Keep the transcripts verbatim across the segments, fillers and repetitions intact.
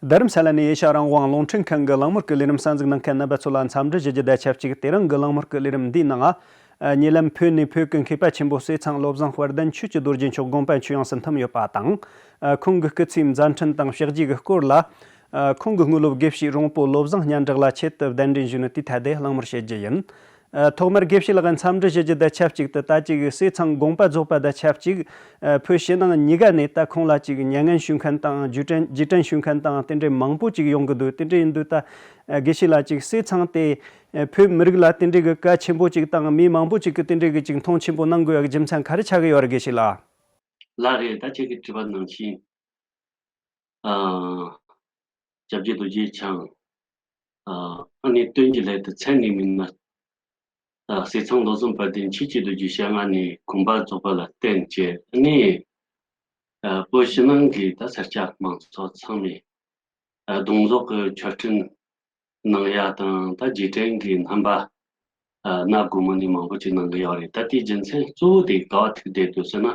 རྡ་རམ་ས་ལ་ནས་ཨེ་ཤ་རང་དབང་རླུང་འཕྲིན་ཁང་གི་གླེང་མོལ་གྱི་ལས་རིམ་གསན་གཟིགས་གནང་མཁན་རྣམ་པ་ཚོ་ལ་འཚམས་འདྲི་ཞུ་རྒྱུ་དང་ཆབས་ཅིག་དེ་རིང་གི་གླེང་མོལ་གྱི་ལས་རིམ་འདིའི་ནང་། ཨ། ཉེ་ལམ་བོད་ནས་བོད་ཀྱི་མཁས་པ་ཆེན་པོ་ཟས་གཙང་བློ་བཟང་དཔལ་ལྡན་ཆོས་ཀྱི་རྡོ་རྗེ་མཆོག་དགོངས་པ་ཆོས་དབྱིངས་སུ་འཐིམ་ཡོད་པ་དང་། ཨ། ཁོང་གི་སྐུ་ཚེའི་མཛད་འཕྲིན་དང་བྱས་རྗེས་ཀྱི་སྐོར་ལ། ཨ། ཁོང་གི་དངོས་སློབ་དགེ་བཤེས་རོང་པོ་བློ་བཟང་སྙན་གྲགས་ལ་ཆེད་དུ་གདན་འདྲེན་ཞུས་ནས་དེའི་ཐད་དེ་གླེང་མོལ་བྱེད་རྒྱུ་ཡིན། ཨ། ཐོག་མར་དགེ་བཤེས་ལགས་འཚམས་འདྲི་ཞུ་རྒྱུ་དང་ཆབས་ཅིག་ཏུ། ད་ཅིག་ཟས་གཙང་དགོངས་པ་རྫོགས་པ་དང་ཆབས་ཅིག་ཨ། བོད་ཕྱི་ནང་གཉིས་ཀ་ནས་ད་ཁོང་ལ་ཅིག་མྱ་ངན་ཞུ་མཁན་དང་རྗེས་དྲན་རྗེས་དྲན་ཞུ་མཁན་དང་དེ་འདྲའི་མང་པོ་ཅིག་ཡོང་གི་འདུག་དེ་འདྲ་ཡིན་དུས་ད། ཨ། དགེ་བཤེས་ལགས། ཅིག་ཟས་གཙང་དེ། ཨ། བོད་མི་རིགས་ལ་དེ་འདྲའི་གི་གལ་ཆེན་པོ་ཅིག་དང་མི་མང་པོ་ཅིག་གིས་དེ་འདྲའི་གི་ཅིག་མཐོང་ཆེན་པོ་གནང་དགོས་ཡག་རྒྱུ་མཚན་ག་རེ་ཆགས་ཀྱི་ཡོད་རེད། དགེ་བཤེས་ལགས། ལགས་རེད། ད་ཁྱེད་ཀྱིས་དྲིས་པ་ནང་བཞིན། ཨ། སྐྱབས་རྗེ་རྡོ་རྗེ་འཆང་། ཨ། ཨ་ནི་སྟོན་གྱི་སླད་དུ་མཚན་ནས་མིན་ན། ཨ། ཟས་གཙང་བློ་བཟང་དཔལ་ལྡན་ཆོས་ཀྱི་རྡོ་རྗེ་ཞལ་སྔ་ནས་དགོངས་པ་རྫོགས་པ་ལ་བརྟེན་བྱས་ནས། ཨ། བོད་ཕྱི་ནང་གི་ད་སེར་སྐྱ་མང་ཚོགས་ཚང་མས། ཨ། གདུང་རྫོགས་ཀྱི་མཆོད་སྤྲིན་གནང་ཡ་དང་། ད་རྗེས་དྲན་གྱི་རྣམ་པ། ཨ། སྣ་སྒོ་མོ་ནས་མང་པོ་ཅིག་གནང་གི་ཡོད་རེད། ད་དེའི་རྒྱུ་མཚན་གཙོ་བོ་དེ་ག་བ་ཐུག་བསྡད་འདུག་ཟེར་ན།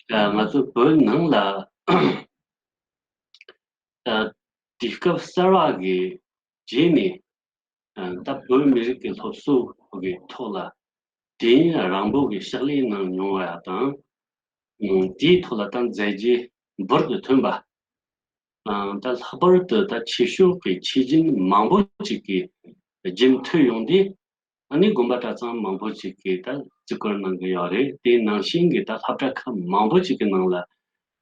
ཨ། ང་ཚོ་བོད་ནང་ལ། ཨ། དུས་སྐབས་གསར་བ་གི་རྗེས་ནས། ཨ། ད་བོད་མི་རིགས་ཀྱི་སློབ་གསོ་གི་ཐོག་ལ་དུས་ཡུན་རིང་པོ་གི་ཕྱག་ལས་གནང་མྱོང་བ་དང་། ཨ། དེའི་ཐོག་ལ་ད་མཛད་རྗེས་འབུར་དུ་ཐོན་པ། ཨ། ད་ལྷག་པར་དུ་ད་ཆོས་ཕྱོགས་ཀྱི་ཆོས་རྒྱུན་མང་པོ་ཅིག་གི་རྒྱུན་མཐུད་ཡོང་དུས། ཨ་ནི་དགོན་པ་གྲྭ་ཚང་མང་པོ་ཅིག་གིས་ད་བརྩི་བཀུར་གནང་གི་ཡོད་རེད། དེ་ནང་བཞིན་གྱི་ད་སློབ་གྲྭ་ཁག་མང་པོ་ཅིག་གི་ནང་ལ།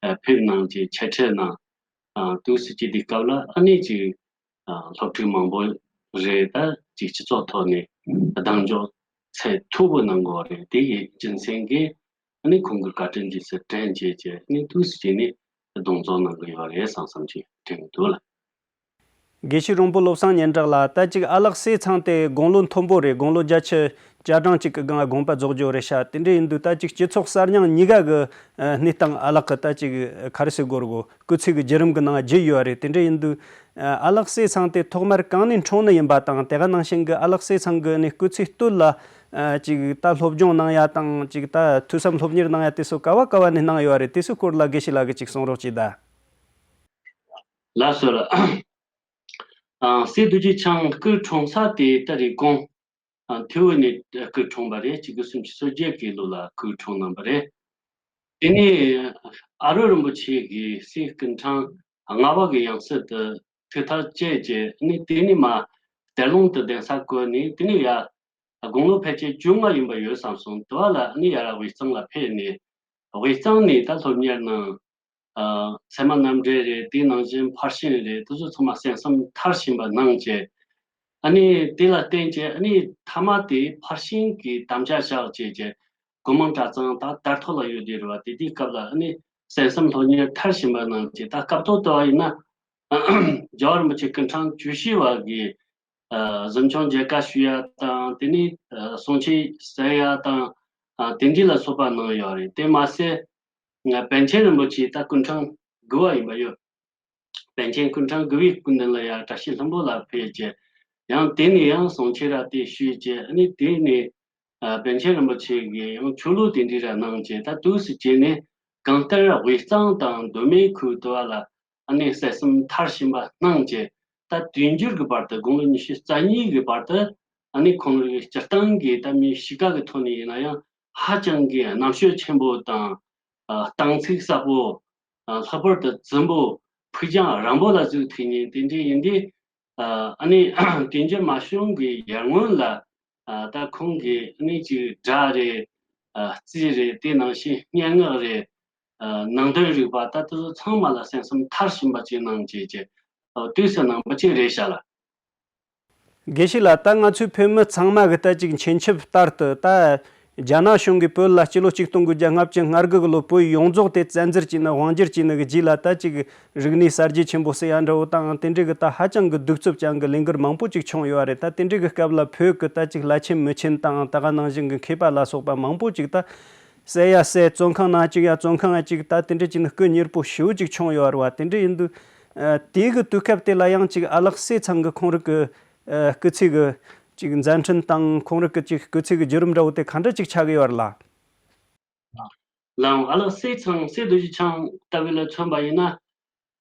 ཨ། ཕེབས་གནང་བྱས་འཆད་ཁྲིད་གནང་། ཨ། དུས་སུ་ཅིག་དུས་སྐབས་ལ་ཨ་ནི་ཅིག་ཨ། སློབ་ཕྲུག་མང་པོ་རེད། ད་ཅིག་སྤྱི་ཚོགས་ཐོག་ནས་གདེང་འཇོག་ཚད་མཐོ་པོ་གནང་དགོས་རེད། དེ་ཡི་རྒྱུ་མཚན་གྱིས་ཨ་ནི་ཁོང་གི་བཀའ་དྲིན་རྗེས་སུ་དྲན་བྱས་བྱས། ཨ་ནི་དུས་སུ་བྱས་ནས་གདུང་རྫོགས་གནང་གི་ཡོད་རེད་བསམ་བསམ་ཅིག་དྲན་གྱི་འདུག་ལ། དགེ་བཤེས་རོང་པོ་བློ་བཟང་སྙན་གྲགས་ལགས། ད་ཅིག་ཨ་ལགས་ཟས་གཙང་དེ་དགུང་ལོ་མཐོན་པོ་རེད། དགུང་ལོ་བརྒྱད་ཅུ་གྱ་གྲངས་ཅིག་གི་སྒང་དགོངས་པ་རྫོགས་རྒྱུ་རེད་ཤག་དེ་འདྲ་ཡིན་དུས་ད་ཅིག་སྤྱི་ཚོགས་གསར་རྙིང་གཉིས་ཀ་གི། ཨ། གནས་སྟངས་ཨ་ལགས་ཀྱིས་ད་ཅིག་ག་རེ་ཟེར་དགོས་རེད་གོ། སྐུ་ཚེ་གི་བརྒྱུད་རིམ་གྱི་ནང་བརྗོད་ཡོད་རེད། དེ་འདྲ་ཡིན་དུས། ཨ། ཨ་ལགས་ཟས་གཙང་དེ་ཐོག་མར་གང་ནས་འཁྲུངས་ནི་ཡིན་པ་དང་། དེ་ག་ནང་བཞིན་གྱི་ཨ་ལགས་ཟས་གཙང་གི་ནི་སྐུ་ཚེ་སྟོད་ལ། ཨ། ཅིག་ད་སློབ་སྦྱོང་གནང་ཡ་དང་། ཅིག་ད་ཐོས་བསམ་སློབ་གཉེར་གནང་ཡ་དེ་ཚོ་ག་བ་ག་བ་ནས་གནང་ཡོད་རེད། དེ་ཚོའི་སྐོར་ལ་དགེ་བཤེས་ལགས་ཀྱིས་ཅིག་གསུང་རོགས་གྱིས་ད། ལགས་སོ་ལགས། ཨ། སྲས་རྡོ་རྗེ་འཆང་སྐུ་འཁྲུངས་ས་དེ་ད་རེབ་གོང་། ཨ། ཐེ་བོ་ནས་སྐུ་འཁྲུངས་པ་རེད། ཆིག་སྟོང་སུམ་ཅུ་སོ་བརྒྱད་ཀྱི་ལོ་ལ་སྐུ་འཁྲུངས་གནང་པ་རེད། དེ་ནས་ཨ་རོ་རིན་པོ་ཆེ་གིས་སྲས་སྐུ་ཕྲེང་ལྔ་པ་གི་ཡང་སྲིད་དུ་ཐུགས་ཐག་བཅད་རྗེས། ཨ་ནི་དེ་ནས་མར་གཏེར་ལུང་དུ་གདན་ས་བསྐོས་ནས། དེ་ནས་ཡར་དགུང་ལོ་ཕལ་ཆེར་བཅོ་ལྔ་ཡིན་པ་ཡོད་བསམ་སོང་། དེ་བ་ལ་ཨ་ནི་ཡར་དབུས་གཙང་ལ་ཕེབས་ནས། དབུས་གཙང་ནས་ད་སློབ་གཉེར་གནང་། ཨ། ཚད་མ་རྣམ་འགྲེལ་རེད། དེ་ནང་བཞིན་ཕར་ཕྱིན་རེད། དེ་ཚོ་ཚང་མ་གསན་བསམ་མཐར་ཕྱིན་པ་གནང་བྱས། ཨ་ནི་དེ་ལ་བརྟེན་བྱས། ཨ་ནི་མཐའ་མ་དེ་ཕར་ཕྱིན་གྱི་དམ་བཅའ་བཞག་བྱས་བྱས། སྒོ་མང་གྲྭ་ཚང་ད་དར་ཐོག་ལ་ཡོད་དེ་རེད་བ། དེ་དུས་སྐབས་ལ་ཨ་ནི་གསན་བསམ་སློབ་གཉེར་མཐར་ཕྱིན་པ་གནང་བྱས། ད་སྐབས་ཐོག་ལྟ་བ་ཡིན་ན། རྒྱལ་བ་རིན་པོ་ཆེ་སྐུ་ཕྲེང་བཅུ་བཞི་པ་གིས། ཨ། གཟིམ་ཆུང་མཇལ་ཁ་ཞུ་ཡ་དང་། དེ་ནས། ཨ། གསུང་ཆོས་གསན་ཡ་དང་། ཨ། དེ་འདྲ་ལ་སོགས་པ་གནང་ཡོད་རེད། དེ་མ་ཟད། ང་པཎ་ཆེན་རིན་པོ་ཆེ་ད་སྐུ་ཕྲེང་དགུ་པ་ཡིན་པ་ཡོད། པཎ་ཆེན་སྐུ་ཕྲེང་དགུ་པའི་སྐུ་མདུན་ལ་ཡང་བཀྲ་ཤིས་ལྷུན་པོ་ལ་ཕེབས་བྱས། ཡང་དེ་ནས་ཡང་གསུང་ཆོས་ར་དེ་ཞུས་བྱས། ཨ་ནི་དེ་ནས། ཨ། པཎ་ཆེན་རིན་པོ་ཆེ་གིས་ཡང་ཆོས་ལུགས་དེ་འདྲ་ར་གནང་བྱས། ད་དུས་སུ་བྱས་ནས་གང་ལྟར་དབུས་གཙང་དང་མདོ་སྨད་ཁུལ་དུ་བ་ལ་ཨ་ནི་གསན་བསམ་མཐར་ཕྱིན་པ་གནང་བྱས། ད་དུས་འགྱུར་གྱི་བར་དུ། དགུང་ལོ་ཉི་ཤུ་རྩ་གཉིས་ཀྱི་བར་དུ་ཨ་ནི་ཁོང་རང་སྤྱིར་བཏང་གི་ད་མི་གཤིས་ཀ་གི་ཐོག་ནས་ཡིན་ན་ཡང་ཧ་ཅང་གི་རྣམ་དཔྱོད་ཆེན་པོ་དང་། ཨ། གཏིང་ཚིགས་ཟབ་པོ། ཨ། ལྷག་པར་དུ་རྫུན་པོ་ཕུགས་རྒྱང་རིང་པོ་ལ་གཟིགས་ཐུབ་མཁན་དེ་འདྲ་ཡིན་དུས། ཨ། ཨ་ནི་དུས་འགྱུར་མ་བྱུང་གི་ཡར་སྔོན་ལ། ཨ། ད་ཁོང་གིས་ཨ་ནི་ཅིག་སྒྲ་རེད། ཨ། རྩིས་རེད། དེ་ནང་བཞིན་སྙན་ངག་རེད། ཨ། ནང་དོན་རིག་པ་ད་དེ་ཚོ་ཚང་མ་ལ་གསན་བསམ་མཐར་ཕྱིན་པ་ཅིག་གནང་བྱས་བྱས། ཨ། དུས་སུ་གནང་པ་ཅིག་རེད་ཤག་ལགས། དགེ་བཤེས་ལགས། ད་ང་ཚོའི་བོད་མི་ཚང་མ་གི་ད་ཅིག་མཁྱེན་ཆབ་ལྟར་དུ། ད་རྒྱ་ནག་གཞུང་གིས་བོད་ལ་སྤྱི་ལོ་ཆིག་སྟོང་དགུ་བརྒྱ་ལྔ་བཅུ་ང་དགུ་གི་ལོ་བོད་ཡོངས་རྫོགས་དེ་བཙན་འཛུལ་བྱས་ནས་དབང་སྒྱུར་བྱས་ནས་གི་རྗེས་ལ། ད་ཅིག་རིག་གནས་གསར་བརྗེ་ཆེན་པོ་ཟེར་ཡ་འདྲ་བོ་དང་། དེ་འདྲའི་གི་ད་ཧ་ཅང་གི་གདུག་རྩུབ་ཅན་གི་ལས་འགུལ་མང་པོ་ཅིག་བྱུང་ཡོད་རེད། ད་དེ་འདྲའི་གི་སྐབས་ལ་བོད་གི་ད་ཅིག་བླ་ཆེན་མི་ཆེན་དང་། ད་ག་ནང་བཞིན་གི་མཁས་པ་ལ་སོགས་པ་མང་པོ་ཅིག་ད་བསད་ཡ་བསད། བཙོན་ཁང་ནང་བཅུག་ཡ་བཙོན་ཁང་ང་བཅུག། ད་དེ་འདྲ་བྱས་ནས་སྐུ་མྱུར་པོ་ཞེ་པོ་ཅིག་བྱུང་ཡོད་རེད་བ། དེ་འདྲ་ཡིན་དུས། ཨ། དེ་གི་དུས་སྐབས་དེ་ལ་ཡང་ཅིག་ཨ་ལགས་ཟས་གཙང་གི་ཁོང་རང་གི། ཨ། སྐུ་ཚེ་གི་ཅིག་མཛད་འཕྲིན་དང་། ཁོང་རང་གི་ཅིག་སྐུ་ཚེ་གི་བརྒྱུད་རིམ་འདྲ་བོ་དེ་ག་འདྲ་ཅིག་ཆགས་ཀྱི་ཡོད་རེད་ལགས། ལགས། ཨ་ལགས་ཟས་གཙང་། སྲས་རྡོ་རྗེ་འཆང་ལྟ་བུ་ལ་མཚོན་པ་ཡིན་ན།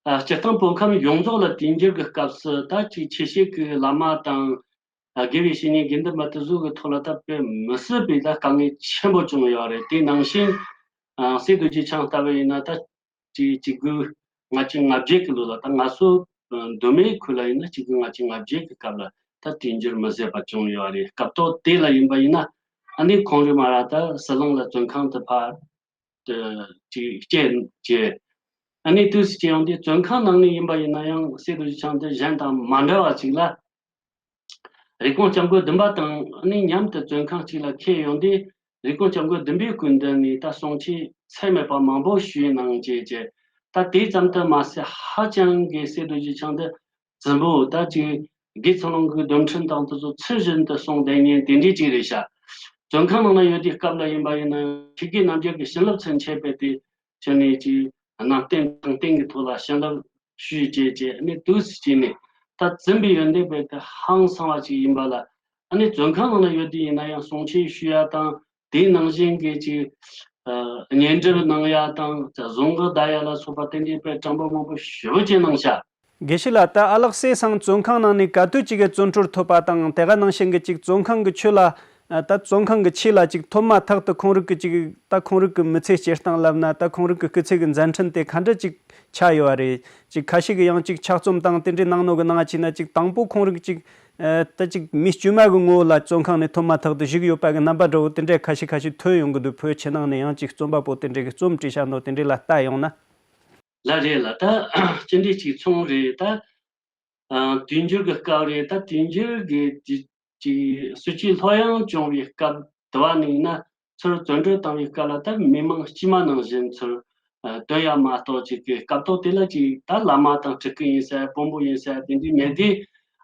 ཨ་སྤྱིར་བཏང་བོད་ཁམས་ཡོངས་རྫོགས་ལ་དུས་འགྱུར་གྱི་སྐབས་སུ་ད་ཅིག་ཆོས་བཤད་ཀྱི་བླ་མ་དང་། ཨ་དགེ་བའི་བཤེས་གཉེན་དགེ་འདུན་པ་དེ་ཚོ་གི་ཐོག་ལ་ད་དཔེ་མི་སྲིད་པའི་ད་དཀའ་ངལ་ཆེན་པོ་བྱུང་ཡོད་རེད། དེ་ནང་བཞིན་ཨ་སྲས་རྡོ་རྗེ་འཆང་ལྟ་བུ་ཡིན་ན་ད་ཅིག་གཅིག་དགུ་ལྔ་བཅུ་ང་བརྒྱད་ཀྱི་ལོ་ལ་ད་ང་ཚོ་མདོ་སྨད་ཁུལ་ལ་ཡིན་ན་གཅིག་དགུ་ལྔ་བཅུ་ང་བརྒྱད་ཀྱི་སྐབས་ལ་ད་དུས་འགྱུར་མི་བཟད་པ་བྱུང་ཡོད་རེད། སྐབས་ཐོག་དེ་ལ་ཡིན་པ་ཡིན་ན་ཨ་ནི་ཁོང་རི་མ་ར་ད་ཟི་ལིང་ལ་བཙོན་ཁང་དུ་ཕར་ཅིག་བསྐྱལ་བྱས། ཨ་ནི་དུས་སུ་སྐྱེལ་ཡོང་དུས་བཙོན་ཁང་ནང་ནས་ཡིན་པ་ཡིན་ན་ཡང་སྲས་རྡོ་རྗེ་འཆང་དེ་གཞན་དང་མ་འདྲ་བ་ཅིག་ལ། རེབ་གོང་སྐྱབས་མགོན་བདུན་པ་དང་ཨ་ནི་མཉམ་དུ་བཙོན་ཁང་གཅིག་ལ་འཁྱེར་ཡོང་དུས་རེབ་གོང་སྐྱབས་མགོན་བདུན་པའི་སྐུ་མདུན་ནས་ད་གསུང་ཆོས་ཚད་མེད་པ་མང་པོ་ཞུས་གནང་བྱས་བྱས། ད་དེ་ཙམ་དུ་མ་ཟད་ཧ་ཅང་གི་སྲས་རྡོ་རྗེ་འཆང་དེ་རྫུན་པོ་ད་ཅིག་དགེ་ཚུལ་སློང་གི་རྡུལ་ཕྲན་དང་དེ་ཚོ་ཚུལ་བཞིན་དུ་གསུང་བསྡད་མཁན་དེ་འདྲའི་ཅིག་རེད་ཤག་བཙོན་ཁང་ནང་ན་ཡོད་དུས་སྐབས་ལ་ཡིན་པ་ཡིན་ན་ཆོས་དགེ་རྣམ་རྒྱལ་གྱི་བྱིན་རླབས་ཚུན་ཆད་པས་དེ་ཁྱོད་ནས་ཀྱི་ནང་བསྟན་དྲང་བསྟན་གྱི་ཐོག་ལ་བྱིན་རླབས་ཞུས་བྱས་བྱས་ཨ་ནི་དུས་སུ་བྱས་ནས་ད་འཛིན་པའི་ཡོན་ཏན་དཔེ་དེ་ཧང་སང་བ་ཅིག་ཡིན་པ་ལ། ཨ་ནི་བཙོན་ཁང་ནང་ན་ཡོད་དུས་ཡིན་ན་ཡང་གསུང་ཆོས་ཞུ་ཡ་དང་དེའི་ནང་བཞིན་གྱི་ཅིག་ཨ་བསྙེན་སྒྲུབ་གནང་ཡ་དང་གཟུངས་སྔགས་བཟླ་ཡ་ལ་སོགས་པ་དེ་འདྲའི་དཔེ་དྲང་པོ་མང་པོ་ཞེ་པོ་ཅིག་གནང་ཤག་དགེ་བཤེས་ལགས། ད་ཨ་ལགས་སྲས་ཚང་བཙོན་ཁང་ནང་ནས་ག་དུས་ཅིག་གི་བཙོན་གྲོལ་ཐོབ་པ་དང་དེ་ག་ནང་བཞིན་གྱི་ཅིག་བཙོན་ཁང་གི་ཆོས་ལ། ད་བཙོན་ཁང་གི་ཆོས་ལ་ཅིག་ཐོབ་མ་ཐག་ཏུ་ཁོང་རིགས་ཀྱི་ཅིག་ད་ཁོང་རིགས་ཀྱི་མི་ཚེ་སྐྱེལ་སྟངས་ལབ་ན་ད་ཁོང་རིགས་ཀྱི་སྐུ་ཚེ་གི་མཛད་འཕྲིན་དེ་ག་འདྲ་ཅིག་ཆགས་ཡོད་པ་རེད། ཅིག་ཁ་ཤས་ཀྱི་ཡང་ཅིག་ཕྱག་རྩོམ་དང་དེ་འདྲའི་ནང་ནོ་གི་ནང་ང་བྱས་ན་ཅིག་དང་པོ་ཁོང་རིགས་ཅིག་ད་ཅིག་མི་དཀྱུས་མ་གི་ངོ་བོ་ལ་བཙོན་ཁང་ནས་ཐོབ་མ་ཐག་ཏུ་བཞུགས་ཡོད་པ་གི་རྣམ་པ་འདྲ་བོ་དེ་འདྲ་ཁ་ཤས་ཁ་ཤས་ཐོན་ཡོང་གི་འདུག་བོད་ཕྱི་ནང་ནས་ཡང་ཅིག་རྩོམ་པ་པོ་དེ་འདྲའི་གི་རྩོམ་བྲིས་བཞག་ནོ་དེ་འདྲའི་ལ་ལྟ་ཡོང་ན། ལ་རེད་ལ་ད་ཅི་འདྲའི་ཅིག་མཚུངས་རེད་ད། ཨ་དུས་འགྱུར་གྱི་སྐབས་རེད་ད། དུས་འགྱུར་གྱི་ཅི་ཅི་སྲིད་ཇུས་ལྷོད་ཡངས་བྱུང་བའི་སྐབས་དུ་བ་ནས་ཡིན་ན་ཚུར་བཙོན་གྲོལ་བཏང་བའི་སྐབས་ལ་ད་མི་མང་དཀྱུས་མ་ནང་བཞིན་ཚུར་ཨ་སྟོན་ཡ་མ་གཏོགས་ཅིག་གི་སྐབས་ཐོག་དེ་ལ་ཅིག་ད་བླ་མ་དང་སྤྲུལ་སྐུ་ཡིན་ཟེར་དཔོན་པོ་ཡིན་ཟེར་དེ་འདྲའི་མེད་དུས་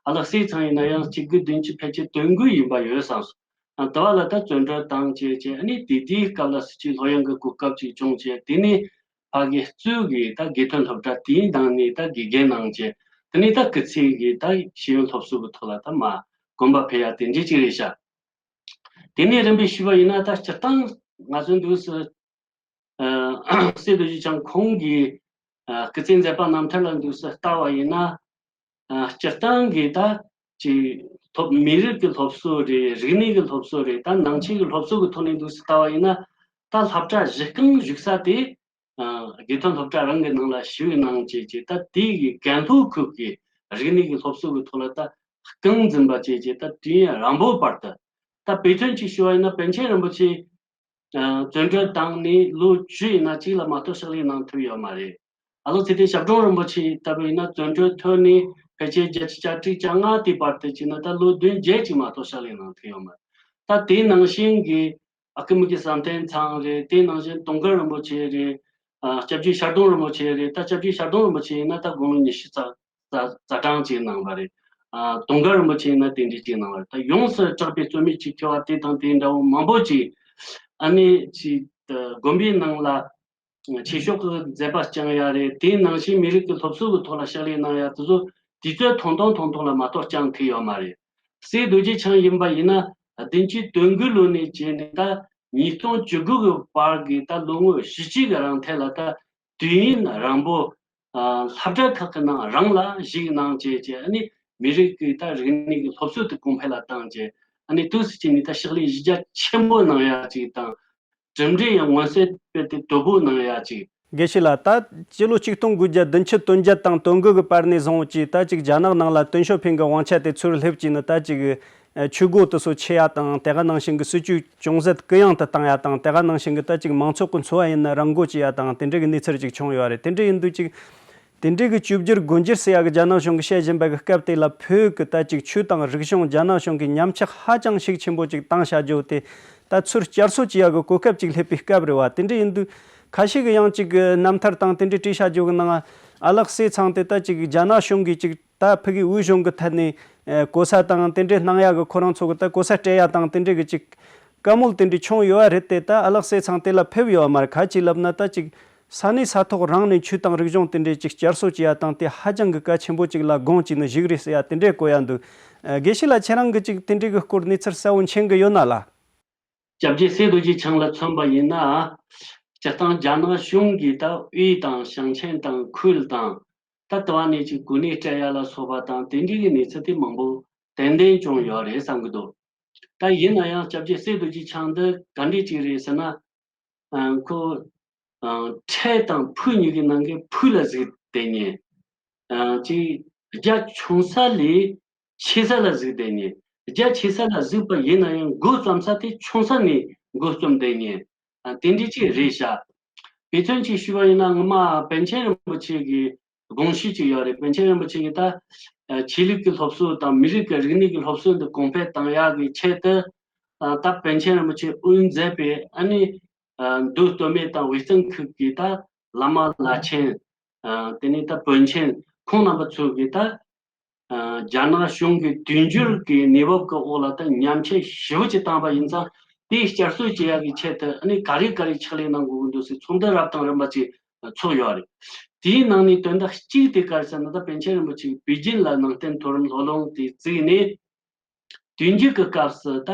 ཨ་ལགས་སྲས་ཚང་ཡིན་ན་ཡང་གཅིག་དགུ་བདུན་ཅུ་ཕལ་ཆེར་དོན་དགུ་ཡིན་པ་ཡོད་བསམ་སོང་། ཨ་དུ་བ་ལ་ད་བཙོན་གྲོལ་བཏང་བྱས་བྱས་ཨ་ནི་དེ་དུས་སྐབས་ལ་སྲིད་ཇུས་ལྷོད་ཡངས་ཀྱི་གོ་སྐབས་ཅིག་བྱུང་བྱས་དེ་ནས། ཕ་གི་གཙོས་ཀྱི་ད་དགེ་ཐོན་སློབ་གྲྭ་དེའི་ནང་ནས་ད་དགེ་རྒན་གནང་བྱས་དེ་ནས་ད་སྐུ་ཚེ་གི་ད་ཤེས་ཡོན་སློབ་གསོ་གི་ཐོག་ལ་ད་མ་གོམ་པ་འཕེལ་ཡ་དེ་འདྲའི་ཅིག་རེད་ཤག་དེ་ནས་རིམ་པས་ཞུས་པ་ཡིན་ན་ད་སྤྱིར་བཏང་ང་ཚོའི་འདུག་སེ་ཨ་སྲས་རྡོ་རྗེ་འཆང་ཁོང་གི་ཨ་སྐུ་ཚེ་མཛད་པ་རྣམ་ཐར་ལ་འདུག་སེ་ལྟ་བ་ཡིན་ན། ཨ་སྤྱིར་བཏང་གི་ད་ཅིག་ཐོབ་མི་རིགས་ཀྱི་སློབ་གསོ་རེད། རིག་གནས་ཀྱི་སློབ་གསོ་རེད། ད་ནང་ཆོས་ཀྱི་སློབ་གསོ་གི་ཐོག་ནས་འདུག་སེ་ལྟ་བ་ཡིན་ན་ད་སློབ་གྲྭ་གཞི་རྐང་བཞུགས་ས་དེ་ཨ་དགེ་ཐོན་སློབ་གྲྭ་རང་གི་ནང་ལ་ཞུགས་གནང་བྱས་བྱས་ད་དེ་གི་ཀན་ལྷོ་ཁུལ་གྱི་རིག་གནས་ཀྱི་སློབ་གསོ་གི་ཐོག་ལ་ད་རྐང་འཛིན་པ་བྱས་བྱས་ད་དུས་ཡུན་རིང་པོའི་བར་དུ་ད་དཔེ་མཚོན་ཅིག་ཞུ་བ་ཡིན་ན་པཎ་ཆེན་རིན་པོ་ཆེ། ཨ་བཙོན་གྲོལ་བཏང་ནས་ལོ་བཅུ་ཡིན་ན་གཅིག་ལ་མ་གཏོགས་ཕྱག་ལས་གནང་ཐུབ་ཡོད་མ་རེད། ཨ་ལོ་ཚེ་བརྟན་ཞབས་དྲུང་རིན་པོ་ཆེ་ལྟ་བུ་ཡིན་ན་བཙོན་གྲོལ་ཐོན་ནས་ཕལ་ཆེར་བརྒྱད་ཅུ་གྱ་དྲུག་གྱ་ལྔ་དེ་བར་དུ་བྱས་ན་ད་ལོ་བདུན་བརྒྱད་ཅིག་མ་གཏོགས་ཕྱག་ལས་གནང་ཐུབ་ཡོད་མ་རེད། ད་དེའི་ནང་བཞིན་གྱི་ཨ་ཁུ་མུ་གེ་བསམ་གཏན་ཚང་རེད། དེའི་ནང་བཞིན་དུང་དཀར་རིན་པོ་ཆེ་རེད། ཨ་སྐྱབས་རྗེ་ཤར་གདོང་རིན་པོ་ཆེ་རེད། ད་སྐྱབས་རྗེ་ཤར་གདོང་རིན་པོ་ཆེ་ཡིན་ན་ད་དགུང་ལོ་ཉི་ཤུ་རྩ་རྩ་རྩ་གྲངས་ཅིག་གནང་བ་རེད། ཨ་དུང་དཀར་རིན་པོ་ཆེ་ཡིན་ན་དེ་འདྲའི་ཅིག་གནང་བ་རེད། ད་ཡོངས་སུ་གྲགས་པའི་རྩོམ་ཡིག་ཅིག་མཁས་པ་དེ་དང་དེ་འདྲ་བོ་མང་པོ་ཅིག་ཨ་ནི་ཅིག་དགོན་པའི་ནང་ལ་ཆོས་ཕྱོགས་ཀྱི་མཛད་པ་བསྐྱངས་ཡ་རེད། དེའི་ནང་བཞིན་མི་རིགས་ཀྱི་སློབ་གསོ་གི་ཐོག་ལ་ཕྱག་ལས་གནང་ཡ་དེ་ཚོ་དུས་ཚོད་ཐུང་ཐུང་ཐུང་ཐུང་ལ་མ་གཏོགས་བསྐྱངས་ཐུབ་ཡོད་མ་རེད། སྲས་རྡོ་རྗེ་འཆང་ཡིན་པ་ཡིན་ན་བདུན་ཅུ་དོན་དགུ་ལོ་ནས་བྱས་ནས་ད་ཉིས་སྟོང་བཅུ་དགུ་གི་བར་གྱི་ད་ལོ་ངོ་བཞི་བཅུ་གི་རིང་ཐད་ལ་ད་དུས་ཡུན་རིང་པོ་ཨ་སློབ་གྲྭ་ཁག་གི་ནང་རང་ལ་ཞུགས་གནང་བྱས་བྱས་ཨ་ནི་མི་རིགས་ཀྱི་ད་རིག་གནས་ཀྱི་སློབ་གསོ་དེ་གོང་འཕེལ་ལ་བཏང་བྱས་ཨ་ནི་དུས་སུ་བྱས་ནས་ད་ཕྱག་ལས་གཞི་རྒྱ་ཆེན་པོ་གནང་ཡ་ཅིག་དང་། གྲུབ་འབྲས་ཡང་མངོན་གསལ་དོད་པོ་གནང་ཡ་ཅིག་དགེ་བཤེས་ལགས། ད་སྤྱི་ལོ་ཆིག་སྟོང་དགུ་བརྒྱ་བདུན་ཅུ་དོན་བརྒྱད་དང་དོན་དགུ་གི་བར་ནས་བཟུང་ཅིག་ད་ཅིག་རྒྱ་ནག་ནང་ལ་ཏེང་ཞའོ་ཕིང་གི་དབང་ཆ་དེ་ཚུར་སླེབས་ཀྱིས་ནི་ད་ཅིག་ཆོས་སྒོ་དེ་ཚོ་ཕྱེ་ཡ་དང་དེ་ག་ནང་བཞིན་གྱི་སྲིད་ཇུས་ཅུང་ཟད་གུ་ཡངས་དུ་བཏང་ཡ་དང་དེ་ག་ནང་བཞིན་གྱི་ད་ཅིག་མང་ཚོགས་ཀྱི་འཚོ་བ་ཡིན་ན་རང་འགུལ་བྱེད་ཡ་དང་དེ་འདྲ་གི་གནས་ཚུལ་ཅིག་བྱུང་ཡོད་རེད། དེ་འདྲ་ཡིན་དུས་ཅིག་དེ་འདྲའི་གི་བཅོས་བསྒྱུར་སྒོ་འབྱེད་ཟེར་ཡ་གི་རྒྱ་ནག་གཞུང་གི་བྱེད་བཞིན་པ་གི་སྐབས་དེ་ལ་བོད་གི་ད་ཅིག་ཆོས་དང་རིག་གཞུང་རྒྱ་ནག་གཞུང་གི་ཉམས་ཆག་ཧ་ཅང་ཤུགས་ཆེན་པོ་ཅིག་བཏང་བཞག་རྒྱུ་དེ་ད་ཚུར་བསྐྱར་གསོ་བྱེད་ཡ་གི་གོ་སྐབས་ཅིག་སླེབས་པའི་སྐབས་རེད་བ། དེ་འདྲ་ཡིན་དུས་ཁ་ཤས་གི་ཡང་ཅིག་གི་རྣམ་ཐར་དང་དེ་འདྲའི་བྲིས་བཞག་རྒྱུ་གི་ནང་ཨ་ལགས་སྲས་ཚང་དེ་ད་ཅིག་རྒྱ་ནག་གཞུང་གིས་ཅིག་ད་ཕ་གི་དབུས་གཞུང་གི་ཐད་ནས་ཨ་གོ་ས་དང་དེ་འདྲའི་གནང་ཡ་གི་ཁོ་རང་ཚོ་གི་ད་གོ་ས་སྤྲད་ཡ་དང་དེ་འདྲའི་གི་ཅིག་བཀའ་མོལ་དེ་འདྲའི་བྱུང་ཡོད་བ་རེད་དེ། ད་ཨ་ལགས་སྲས་ཚང་དེ་ལ་ཕེབས་ཡོད་བ་མ་རེད། ག་ཅི་ལབ་ན་ད་ཅིག་ས་གནས་ས་ཐོག་རང་ནས་ཆོས་དང་རིག་གཞུང་དེ་འདྲའི་ཅིག་བསྐྱར་གསོ་བྱེད་ཡ་དང་དེ་ཧ་ཅང་གི་གལ་ཆེན་པོ་ཅིག་ལ་དགོངས་ཀྱིས་ནི་བཞུགས་རེད་ཟེར་ཡ་དེ་འདྲའི་གོ་ཡ་འདུག་ཨ་དགེ་བཤེས་ལགས་ཁྱེད་རང་གི་ཅིག་དེ་འདྲའི་གི་སྐོར་གནས་ཚུལ་གསལ་བོ་མཁྱེན་གི་ཡོད་ན་ལ། སྐྱབས་རྗེ་སྲས་རྡོ་རྗེ་འཆང་ལ་མཚོན་པ་ཡིན་ན། སྤྱིར་བཏང་རྒྱ་ནག་གཞུང་གིས་ད་དབུས་དང་ཞིང་ཆེན་དང་ཁུལ་དང་ ད་ལྟ་བ་ནས་ཅིག་གོ་གནས་སྤྲད་ཡ་ལ་སོགས་པ་དང་དེ་འདྲའི་གི་གནས་ཚུལ་དེ་མང་པོ་ཏན་ཏན་བྱུང་ཡོད་རེད་བསམ་གི་འདུག་ད་ཡིན་ན་ཡང་སྐྱབས་རྗེ་སྲས་རྡོ་རྗེ་འཆང་འདི་ག་འདྲས་ཅིག་རེད་ཟེར་ན། ཨ། ཁོ། ཨ། འཕྲལ་དང་ཕུགས་གཉིས་ཀྱི་ནང་གི་ཕུགས་ལ་གཟིགས་བསྡད་མཁན། ཨ། ཅིག་རྒྱ་ཆུང་ས་ལས་ཆེ་ས་ལ་གཟིགས་བསྡད་མཁན། རྒྱ་ཆེ་ས་ལ་གཟིགས་པ་ཡིན་ན་ཡང་མགོ་རྩོམ་ས་དེ་ཆུང་ས་ནས་མགོ་རྩོམ་བསྡད་མཁན། ཨ། དེ་འདྲ་ཅིག་རེད་ཤག་དཔེ་མཚོན་ཅིག་ཞུས་པ་ཡིན་ན་སྔོན་མ་པཎ་ཆེན་རིན་པོ་ཆེ་གི་དགོངས་གཞི་ཅིག་ཡོད་རེད། པཎ་ཆེན་རིན་པོ་ཆེ་གིས་ད་ཆོས་ལུགས་ཀྱི་སློབ་གསོ་དང་མི་རིགས་ཀྱི་རིག་གནས་ཀྱི་སློབ་གསོ་འདི་གོང་འཕེལ་གཏང་ཡག་གི་ཆེད་དུ། ད་པཎ་ཆེན་རིན་པོ་ཆེས་དབུ་མཛད་པའི་ཨ་ནི། མདོ་སྟོད་སྨད་དང་དབུས་གཙང་ཁུལ་གྱི་ད་བླ་མ་བླ་ཆེན། དེ་ནས་ད་བོན་ཆེན་ཁོང་རྣམ་པ་ཚོ་གིས་ད་རྒྱ་ནག་གཞུང་གི་དུས་འགྱུར་གྱི་གནས་བབ་ཀྱི་འོག་ལ་ད་ཉམས་ཆད་ཞེ་པོ་ཅིག་བཏང་པ་ཡིན་ཙང་དེའི་བསྐྱར་གསོ་བྱེད་ཡག་གི་ཆེད་དུ་ཨ་ནི་ག་རེ་ག་རེ་ཕྱག་ལས་གནང་དགོས་ཀྱི་འདུག་ཟེར་ཚོགས་འདུ་རབ་དང་རིམ་པ་ཅིག་ཚོགས་ཡོད་རེད། དེའི་ནང་ནས་དོན་དག་གཅིག་དེ་ག་རེ་ཟེར་ན། ད་པཎ་ཆེན་རིན་པོ་ཆེས་པེ་ཅིན་ལ་ནང་བསྟན་མཐོ་རིམ་སློབ་གླིང་དེ་བཙུགས་ནས། དུས་འགྱུར་གྱི་སྐབས་སུ་ད་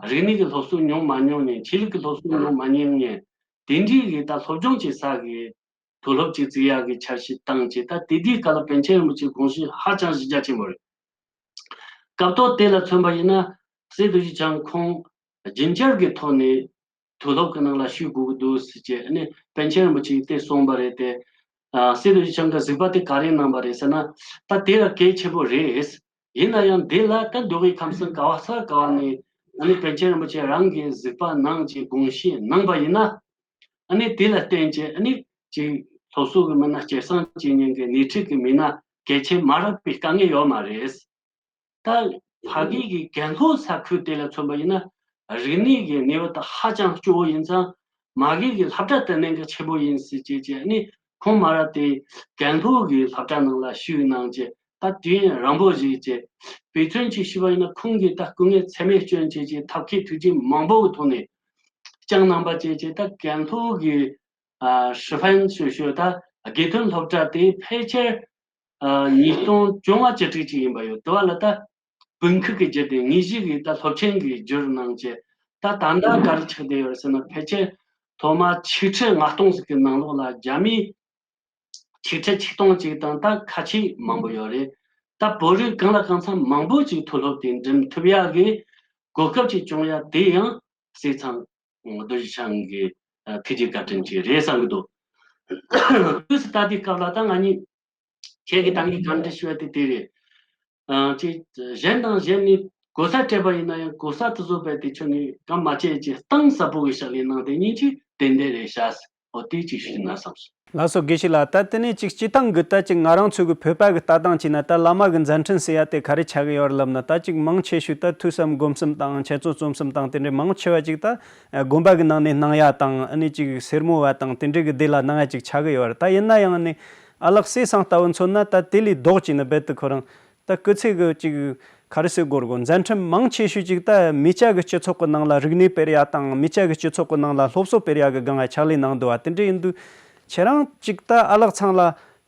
རིག་གནས་ཀྱི་སློབ་གསོ་མྱོང་མ་མྱོང་མཁན། ཆོས་ལུགས་ཀྱི་སློབ་གསོ་མྱོང་མ་མྱོང་མཁན། དེ་འདྲའི་གི་ད་སློབ་སྦྱོང་བྱེད་ས་གི་མཐོ་སློབ་ཅིག་བཙུགས་ཡག་གི་འཆར་གཞི་བཏིང་བྱས། ད་དེ་དུས་སྐབས་ལ་པཎ་ཆེན་རིན་པོ་ཆེའི་དགོངས་གཞི་ཧ་ཅང་གཞི་རྒྱ་ཆེན་པོ་རེད། སྐབས་ཐོག་དེ་ལ་མཚོན་པ་ཡིན་ན། སྲས་རྡོ་རྗེ་འཆང་ཁོང་རྒྱུན་བསྐྱར་གྱི་ཐོག་ནས་མཐོ་སློབ་ཀྱི་ནང་ལ་ཞུགས་དགོས་ཀྱི་འདུག་ཟེར་བྱས་ནས་པཎ་ཆེན་རིན་པོ་ཆེས་དེ་གསུངས་པ་རེད་དེ། ཨ། སྲས་རྡོ་རྗེ་འཆང་གིས་གཟིགས་པ་དེ་ག་རེ་གནང་པ་རེད་ཟེར་ན། ད་དེ་ལ་གལ་ཆེན་པོ་རེད། ཡིན་ན་ཡང་འདི་ལ་ད་མདོ་དབུས་ཁམས་གསུམ་ག་བ་ས་ག་བ་ནས་ཨ་ནི་པཎ་ཆེན་རིན་པོ་ཆེ་རང་གིས་གཟིགས་པ་གནང་བྱས་དགོངས་གཞི་གནང་པ་ཡིན་ན། ཨ་ནི་དེ་ལ་བརྟེན་བྱས་ཨ་ནི་ཅིག་སློབ་གསོ་གི་མི་སྣ་སྐྱེད་སྲིང་བྱེད་མཁན་གྱི་སྣེ་ཁྲིད་ཀྱི་མི་སྣ་གལ་ཆེན་མ་རག་པའི་དཀའ་ངལ་ཡོད་མ་རེད། ད་ཕ་གི་གི་ཀན་ལྷོ་ས་ཁུལ་དེ་ལ་མཚོན་པ་ཡིན་ན། རིག་གནས་ཀྱི་གནས་བབ་དེ་ཧ་ཅང་སྐྱོ་བོ་ཡིན་ཙང་། མ་གི་གི་སློབ་གྲྭ་དེ་གནད་འགག་ཆེན་པོ་ཡིན་ཟེར་བྱས་བྱས་ནས་ཁོང་མ་ར་དེ་ཀན་ལྷོ་གི་སློབ་གྲྭ་ནང་ལ་ཞུགས་གནང་བྱས། ད་དུས་ཡུན་རིང་པོ་ཞིག་བྱས། དཔེ་མཚོན་ཅིག་ཞུས་པ་ཡིན་ན། ཁོང་གིས་ད་སྐུ་ངལ་ཚད་མེད་བསྐྱོན་བྱས་བྱས་ཐབས་མཁས་ཐུགས་རྗེ་མང་པོ་གི་ཐོག་ནས་བསྐྱངས་གནང་པ་བྱས་བྱས། ད་ཀན་ལྷོ་གི་ཨ་ཧྲི་ཧྥན་ཞུ་ཞུ་ད་དགེ་ཐོན་སློབ་གྲྭ་དེ་ཕལ་ཆེར་ཨ་ཉིས་སྟོང་བཅོ་ལྔ་བཅུ་དྲུག་ཅིག་ཡིན་པ་ཡོད། དེ་བ་ལ་ད་བོད་ཁུལ་གྱི་རྒྱུད་དེ་དངོས་གཞི་གི་ད་སློབ་ཆེན་གྱི་བསྒྱུར་གནང་བྱས། ད་ད་ལྟ་ག་རེ་ཆགས་བསྡད་ཡོད་རེད་ཟེར་ན། ཕལ་ཆེར་སློབ་མ་ཆིག་ཁྲི་ལྔ་སྟོང་ཟིག་གི་ནང་ལོགས་ལ་རྒྱ་མི་ཆིག་ཁྲི་ཆིག་སྟོང་ཅིག་དང་ད་ཁ་ཆེ་མང་པོ་ཡོད་རེད། ད་བོད་རིགས་གང་ལ་གང་འཚམ་མང་པོ་ཅིག་མཐོ་སློབ་དེ་འགྲིམ་ཐུབ་ཡག་གི་གོ་སྐབས་ཅིག་བྱུང་ཡ་དེ་ཡང་བསེ་ཚང་རྡོ་རྗེ་འཆང་གི་ཐུགས་རྗེ་བཀའ་དྲིན་ཅིག་རེད་བསམ་གི་འདུག་དུས་སུ་ལྟ་དུས་སྐབས་ལ་ད་ང་གཉིས་ཁྱེད་ཀྱི་ད་གིན་གང་འདྲི་ཞུ་བ་དེ་དེ་རེད། ཨ། ཅིག་གཞན་དང་གཞན་ནི་གོ་ས་སྤྲད་པ་ཡིན་ན་ཡང་གོ་ས་དེ་ཚོ་རྦད་དེ་ཁྱོད་ནི་གང་མ་བྱས་ཀྱི་གཏིང་ཟབ་པོ་གི་ཕྱག་ལས་གནང་དེ་ཉིད་ཀྱི་དེ་འདྲ་རེད་ཤག་འོ་དེ་ཅིག་ཞུས་ན་བསམ་སོང་། ལགས་སོ། དགེ་བཤེས་ལགས། ད་དེ་ནས་ཅིག་སྤྱི་བཏང་གི་ད་ཅིག་ང་རང་ཚོ་གི་བོད་པ་གི་ལྟ་སྟངས་བྱས་ན། ད་བླ་མ་གི་མཛད་འཕྲིན་ཟེར་ཡ་དེ་ག་རེ་ཆགས་གི་ཡོད་རེད་ལབ་ན། ད་ཅིག་མང་ཆེ་ཤོས་ད་ཐོས་བསམ་སྒོམ་གསུམ་དང་འཆད་རྩོད་རྩོམ་གསུམ་དང་དེ་འདྲའི་མང་ཆེ་བ་ཅིག་ད་དགོན་པ་གི་ནང་ནས་གནང་ཡ་དང་། ཨ་ནི་ཅིག་སེར་མོ་བ་དང་དེ་འདྲའི་གི་སྡེ་ལ་གནང་ཡ་ཅིག་ཆགས་གི་ཡོད་རེད། ད་ཡིན་ན་ཡང་ནི་ཨ་ལགས་བསེ་ཚང་ལྟ་བུ་མཚོན་ན། ད་དེ་ལས་ལྡོག་ཅིག་ནི་རྦད་དེ་ཁོ་རང་ད་སྐུ་ཚེ་གི་ཅིག་ག་རེ་ཟེར་དགོས་རེད་གོ། མཛད་འཕྲིན་མང་ཆེ་ཤོས་ཅིག་ད་མི་སྐྱ་གི་སྤྱི་ཚོགས་གི་ནང་ལ་རིག་གནས་སྤེལ་ཡ་དང་། མི་སྐྱ་གི་སྤྱི་ཚོགས་གི་ནང་ལ་སློབ་གསོ་སྤེལ་ཡ་གི་སྒང་ལ་ཕྱག་ལས་གནང་འདུག་བ། དེ་འདྲ་ཡིན་དུས་ཁྱེད་རང་ཅིག་ད་ཨ་ལགས་ཚང་ལ་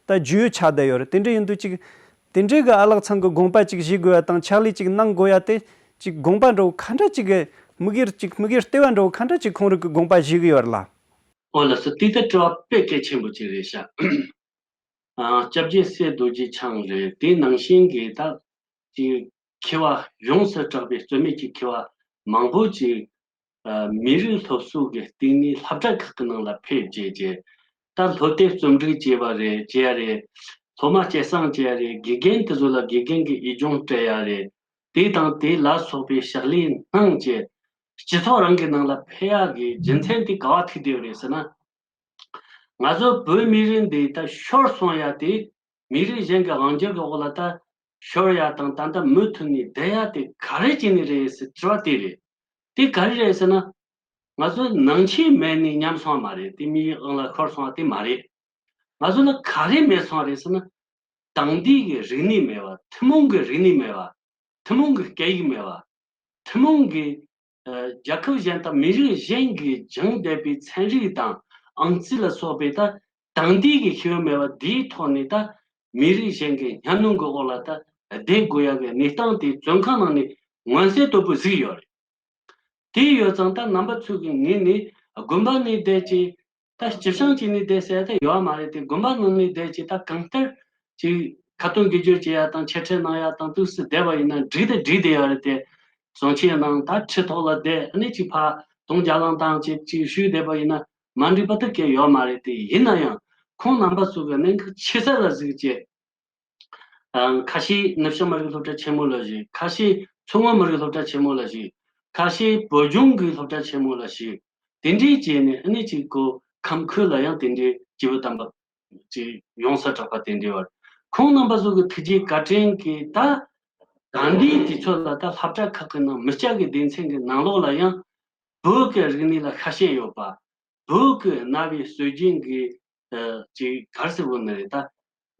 ད་རྒྱུས་ཡོད་ཆགས་བསྡད་ཡོད་རེད། དེ་འདྲ་ཡིན་དུས་ཅིག་དེ་འདྲའི་གི་ཨ་ལགས་ཚང་གི་དགོངས་པ་ཅིག་བཞེས་དགོས་ཡ་དང་ཕྱག་ལས་ཅིག་གནང་དགོས་ཡ་དེ་ཅིག་དགོངས་པ་འདྲ་བོ་ག་འདྲ་ཅིག་གི་དམིགས་ཡུལ་ཅིག་དམིགས་ཡུལ་ལྟེ་བ་འདྲ་བོ་ག་འདྲ་ཅིག་ཁོང་རང་གི་དགོངས་པ་བཞེས་གི་ཡོད་རེད་ལ། ཨོ་ལགས་སོ། དེ་ད་དྲི་བ་དཔེ་གལ་ཆེན་པོ་ཅིག་རེད་ཤག་ཨ། སྐྱབས་རྗེ་སྲས་རྡོ་རྗེ་འཆང་རེད། དེ་ནང་བཞིན་གྱི་ད་ཅིག་མཁས་པ་ཡོངས་སུ་གྲགས་པའི་རྩོད་མེད་ཀྱི་མཁས་པ་མང་པོ་ཅིག་ཨ། མི་རིགས་སློབ་གསོ་གི་སྟེང་ནས་སློབ་གྲྭ་ཁག་གི་ནང་ལ་ཕེབས་བྱས་བྱས། ད་སློབ་དེབ་རྩོམ་སྒྲིག་བྱས་པ་རེད། བྱས་ཡ་རེད། སློབ་མ་སྐྱེད་སྲིང་བྱས་ཡ་རེད། དགེ་རྒན་དེ་ཚོ་ལ་དགེ་རྒན་གྱི་ཨེ་སྦྱོང་སྤྲད་ཡ་རེད། དེ་དང་དེ་ལ་སོགས་པའི་ཕྱག་ལས་གནང་བྱས། སྤྱི་ཚོགས་རང་གི་ནང་ལ་ཕེབས་ཡ་གི་རྒྱུ་མཚན་དེ་ག་བ་ཐུག་བསྡད་ཡོད་རེད་ཟེར་ན། ང་ཚོ་བོད་མི་རིགས་འདི་ད་ཤོར་སོང་ཡ་དེ། མི་རིགས་གཞན་གྱི་དབང་སྒྱུར་གྱི་འོག་ལ་ད་ཤོར་ཡ་དང་། ད་ལྟ་མུ་མཐུད་ནས་བསྡད་ཡ་དེ་ག་རེ་བྱས་ནས་རེད་ཟེར་དྲི་བ་དེ་རེད། དེ་ག་རེ་རེད་ཟེར་ན། ང་ཚོ་ནང་ཆོས་མེད་ནས་ཉམས་སོང་བ་མ་རེད། དེ་མིའི་དབང་ལ་ཤོར་སོང་བ་དེ་མ་རེད། ང་ཚོ་ལ་ག་རེ་མེད་སོང་བ་རེད་ཟེར་ན། དེང་དུས་ཀྱི་རིག་གནས་མེད་པ། ཐུན་མོང་གི་རིག་གནས་མེད་པ། ཐུན་མོང་གི་སྐད་ཡིག་མེད་པ། ཐུན་མོང་གི་ཨ། རྒྱལ་ཁབ་གཞན་དང་མི་རིགས་གཞན་གྱིས་སྦྱངས་བསྡད་པའི་ཚན་རིག་དང་ཨང་རྩིས་ལ་སོགས་པའི་ད་དེང་དུས་ཀྱི་ཤེས་ཡོན་མེད་པ་འདིའི་ཐོག་ནས། ད་མི་རིགས་གཞན་གྱི་ཉམས་མྱོང་གི་འོག་ལ་ད་བསྡད་དགོས་ཡ་གི་གནས་སྟངས་དེ་བཙོན་ཁང་ནང་ནས་མངོན་གསལ་དོད་པོ་གཟིགས་ཡོད་རེད། དེ་ཡོད་ཙང་ད་རྣམ་པ་ཚོ་གི་ངོས་ནས་དགོན་པ་ནས་བསྡད་ཅིག་ད་སྤྱི་བྱང་བྱས་ནས་བསྡད་ཟེར་ཡ་ད་ཡོད་མ་རེད་དེ། དགོན་པ་ནང་ནས་བསྡད་ཅིག་ད་གང་ལྟར་ ཅིག་ཁ་ཏོན་དགེ་སྦྱོར་བྱེད་ཡ་དང་འཆད་ཁྲིད་གནང་ཡ་དང་དུས་སུ་བསྡད་པ་ཡིན་ན་འགྲིག་དང་འགྲིག་བསྡད་ཡོད་རེད་དེ། བཟང་ཆེན་ནང་ད་ཁྲི་ཐོག་ལ་བསྡད་ཨ་ནི་ཅིག་ཕ་དུང་རྒྱ་ལང་དང་ཅིག་ཅིག་ཞུས་བསྡད་པ་ཡིན་ན་མ་འགྲིག་པ་ད་གལ་ཡོད་མ་རེད་དེ། ཡིན་ན་ཡང་ཁོང་རྣམ་པ་ཚོ་གི་གནད་འགག་ཆེ་ས་ལ་གཟིགས་བྱས། ཨ། ཁ་ཤས་ནུབ་བྱང་མི་རིགས་སློབ་གྲྭ་ཆེན་མོ་ལ་ཞུགས། ཁ་ཤས་མཚོ་སྔོན་མི་རིགས་སློབ་གྲྭ་ཆེན་མོ་ལ་ཞུགས། ཁ་ཤས་བོད་ལྗོངས་ཀྱི་སློབ་གྲྭ་ཆེན་མོ་ལ་ཞུགས། དེ་འདྲའི་བྱས་ནས་ཨ་ནི་ཅིག་གོ་ཁམས་ཁུལ་ལ་ཡང་དེ་འདྲའི་སྐྱེས་བུ་དམ་པ་ཅིག་ཡོང་ས་དྲག་པ་དེ་འདྲའི་བར། ཁོང་རྣམ་པ་ཚོ་གི་ཐུགས་རྗེ་བཀའ་དྲིན་གྱིས་ད་དེང་དུས་དུས་ཚོད་ལ་ད་སློབ་གྲྭ་ཁག་གི་ནང་མི་སྐྱ་གི་སྡེ་ཚན་གྱི་ནང་ལོགས་ལ་ཡང་བོད་ཀྱི་རིག་གནས་ལ་ཤ་ཞེན་ཡོད་པ། བོད་ཀྱི་གནའ་བོའི་སྲོལ་རྒྱུན་གྱི་ཨ་ཅིག་ག་རེ་ཟེར་དགོས་ནི་རེད་ད།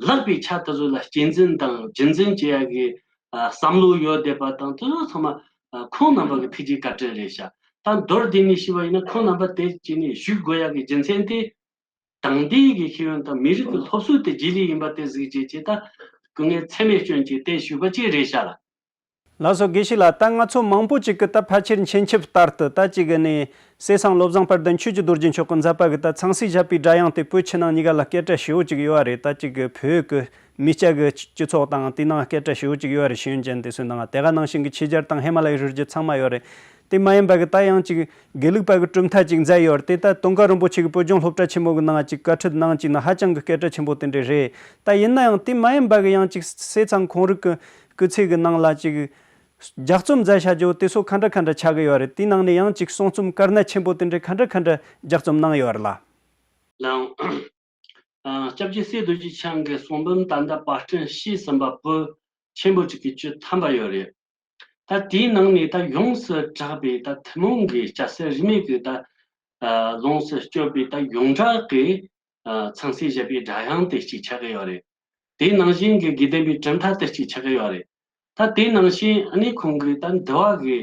ལག་པའི་ཆ་དེ་ཚོ་ལ་གཅེས་འཛིན་དང་རྒྱུན་འཛིན་བྱེད་ཡ་གི་ཨ་བསམ་བློ་ཡོད་བསྡད་པ་དང་དེ་ཚོ་ཚང་མ་ཨ་ཁོང་རྣམ་པ་གི་ཐུགས་རྗེ་བཀའ་དྲིན་རེད་ཤག་ད་མདོར་བསྡུས་ནས་ཞུས་པ་ཡིན་ན་ཁོང་རྣམ་པ་དེ་བྱས་ནས་བཞུགས་དགོས་ཡ་གི་རྒྱུ་མཚན་དེ། དེང་དུས་ཀྱི་ཤེས་ཡོན་དང་མི་རིགས་ཀྱི་སློབ་གསོ་དེ་རྗེས་ལུས་ཡིན་པ་དེ་གཟིགས་བྱས་ཀྱི་ད་སྐུ་ངལ་ཚད་མེད་བསྐྱོན་གྱི་དེ་ཞུས་པ་ཅིག་རེད་ཤག་ལ། ལགས་སོ། དགེ་བཤེས་ལགས། ད་ང་ཚོ་མང་པོ་ཅིག་གིས་ད་ཕལ་ཆེར་མཁྱེན་ཆུབ་ལྟར་དུ་ད་ཅིག་གི་ནས་ཟས་གཙང་བློ་བཟང་དཔལ་ལྡན་ཆོས་ཀྱི་རྡོ་རྗེ་མཆོག་གི་མཛད་པ་གི་ད་ཚངས་སྲས་བཞད་པའི་སྒྲ་དབྱངས་དེ་བོད་ཕྱི་ནང་གཉིས་ཀ་ལ་སྐད་གྲགས་ཞེ་པོ་ཅིག་ཡོད་རེད། ད་ཅིག་གི་བོད་ཀྱི་མི་སྐྱ་གི་སྤྱི་ཚོགས་དང་དེའི་ནང་སྐད་གྲགས་ཞེ་པོ་ཅིག་ཡོད་རེད། ཤེས་ཡོན་ཅན་དེ་ཚོའི་ནང་དེ་ག་ནང་བཞིན་གྱི་ཆོས་རྒྱལ་དང་ཧི་མ་ལ་ཡའི་རི་རྒྱལ་ཚང་མ་ཡོད་རེད། དེ་མ་ཡིན་པ་གི་ད་ཡང་ཅིག་དགེ་ལུགས་པ་གི་གྲུབ་མཐའ་ཅིག་མཛད་ཡོད་རེད། དེ་ད་དུང་དཀར་རིན་པོ་ཆེ་གི་བོད་ལྗོངས་སློབ་གྲྭ་ཆེན་མོ་གི་ནང་ཅིག་བཀའ་ཁྲིད་གནང་ཅིག་ན་ཧ་ཅང་གི་སྐད་གྲགས་ཆེན་པོ་དེ་འདྲ་རེད། ད་ཡིན་ན་ཡང་དེ་མ་ཡིན་པ་གི་ཡང་ཅིག་ཟས་གཙང་ཁོང་རིགས་གི་སྐུ་ཚེ་གི་ནང་ལ་ཅིག་ལྗགས་རྩོམ་མཛད་བྱ་རྒྱུ་དེ་ཚོ་ག་འདྲ་ག་འདྲ་ཆགས་གི་ཡོད་རེད། དེའི་ནང་ནས་ཡང་ཅིག་གསུང་རྩོམ་དཀར་ནག་ཆེན་པོ་དེ་འདྲ་ག་འདྲ་ག་འདྲ་ལྗགས་རྩོམ་གནང་ཡོད་རེད་ལ། ལའང་། ཨ། སྐྱབས་རྗེ་སྲས་རྡོ་རྗེ་འཆང་གི་གསུང་འབུམ་ད་ལྟ་པར་སྐྲུན་བྱས་ཟིན་པ་པོ་ཆེན་པོ་གཅིག་གི་བཅུ་ཐམ་པ་ཡོད་རེད། ད་དེའི་ནང་ནས་ད་ཡོངས་སུ་གྲགས་པའི་ད་ཐུན་མོང་གི་སྐྱ་སེར་རིས་མེད་ཀྱི་ད་ཨ་ལོངས་སུ་སྤྱོད་པའི་ད་ཡོངས་གྲགས་ཀྱི་ཨ་ཚངས་སྲས་བཞད་པའི་སྒྲ་དབྱངས་དེ་གཅིག་ཆགས་ཀྱི་ཡོད་རེད། དེ་ནང་བཞིན་གྱི་དགེ་ལྡན་པའི་གྲུབ་མཐའ་དེ་གཅིག་ཆགས་ཀྱི་ཡོད་རེད། ད་དེ་ནང་བཞིན་ཨ་ནི་ཁོང་གིས་ད་འདུལ་བ་གི་